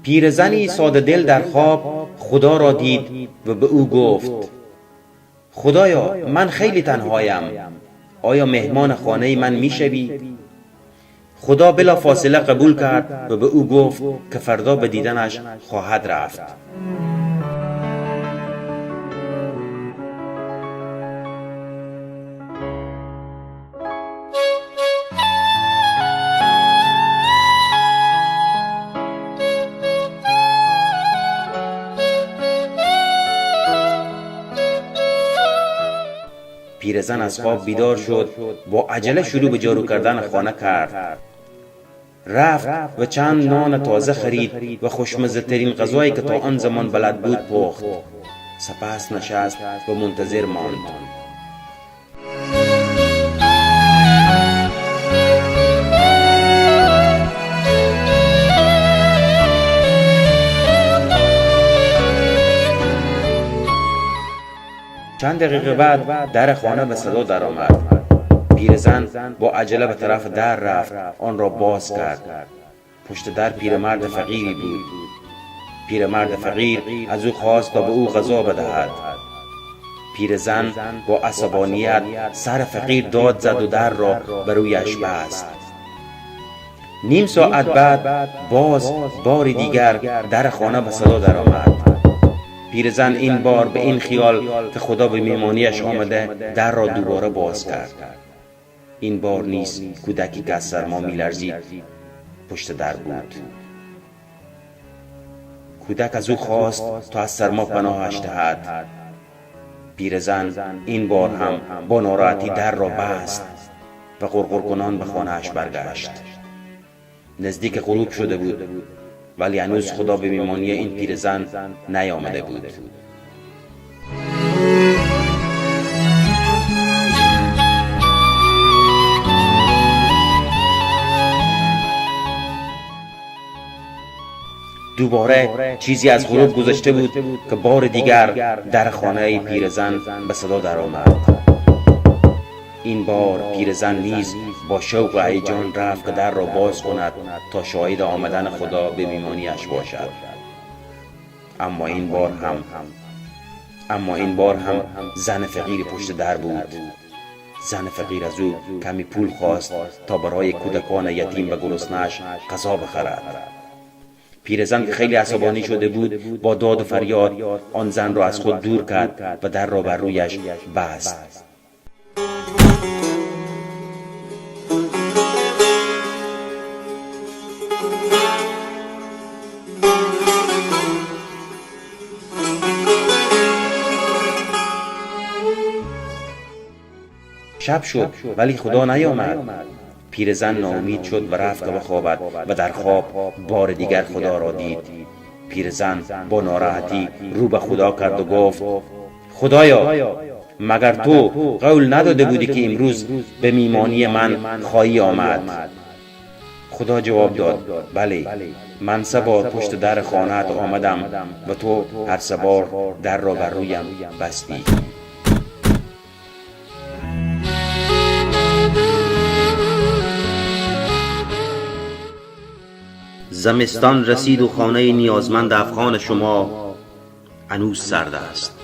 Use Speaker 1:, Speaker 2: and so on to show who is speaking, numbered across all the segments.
Speaker 1: پیرزنی ساده دل در خواب خدا را دید و به او گفت: خدایا، من خیلی تنهایم، آیا مهمان خانه من میشوی؟ خدا بلا فاصله قبول کرد و به او گفت که فردا به دیدنش خواهد رفت. پیرزن از خواب بیدار شد، با عجله شروع به جارو کردن خانه کرد. رفت و چند نان تازه خرید و خوشمزه ترین غذایی که تا آن زمان بلد بود پخت. سپس نشست و منتظر ماند. چند دقیقه بعد در خانه به صدا درآمد. پیرزن با عجله به طرف در رفت، آن را باز کرد. پشت در پیرمرد فقیری بود. پیرمرد فقیر از او خواست تا به او غذا بدهد. پیرزن با عصبانیت سر فقیر داد زد و در را به رویش بست. نیم ساعت بعد باز بار دیگر در خانه به صدا درآمد. پیرزن این بار به این خیال که خدا به میمانیش آمده در را دوباره باز کرد. این بار نیز کودکی که از سرما میلرزید پشت در بود. کودک از او خواست تا از سرما پناهش دهد. پیرزن این بار هم با ناراحتی در را بست و غرغر کنان به خانهاش برگشت. نزدیک غروب شده بود، ولی هنوز خدا به میمانی این پیرزن نیامده بود. دوباره چیزی از غروب گذشته بود که بار دیگر در خانه پیرزن به صدا درآمد. این بار پیرزن نیز با شوق و هیجان رفت که در را باز کند تا شاهد آمدن خدا به میمانیش باشد. اما این بار هم زن فقیر پشت در بود. زن فقیر از او کمی پول خواست تا برای کودکان یتیم و گرسنه‌اش غذا بخرد. پیرزن که خیلی عصبانی شده بود با داد و فریاد آن زن را از خود دور کرد و در را بر رویش بست. شب شد ولی خدا نیامد. پیرزن ناامید شد و رفت که بخوابد و در خواب بار دیگر خدا را دید. پیرزن با ناراحتی رو به خدا کرد و گفت: خدایا، مگر تو قول نداده بودی که امروز به میمانی من خواهی آمد؟ خدا جواب داد: بله، من 3 بار پشت در خانه‌ات آمدم و تو هر 3 بار در را بر رویم بستی. زمستان رسید و خانه نیازمند افغان شما هنوز سرد است.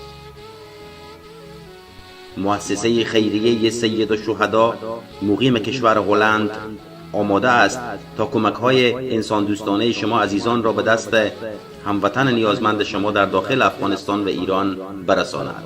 Speaker 1: مؤسسه خیریه سید الشهدا مقیم کشور هلند آماده است تا کمک‌های انسان دوستانه شما عزیزان را به دست هموطن نیازمند شما در داخل افغانستان و ایران برساند.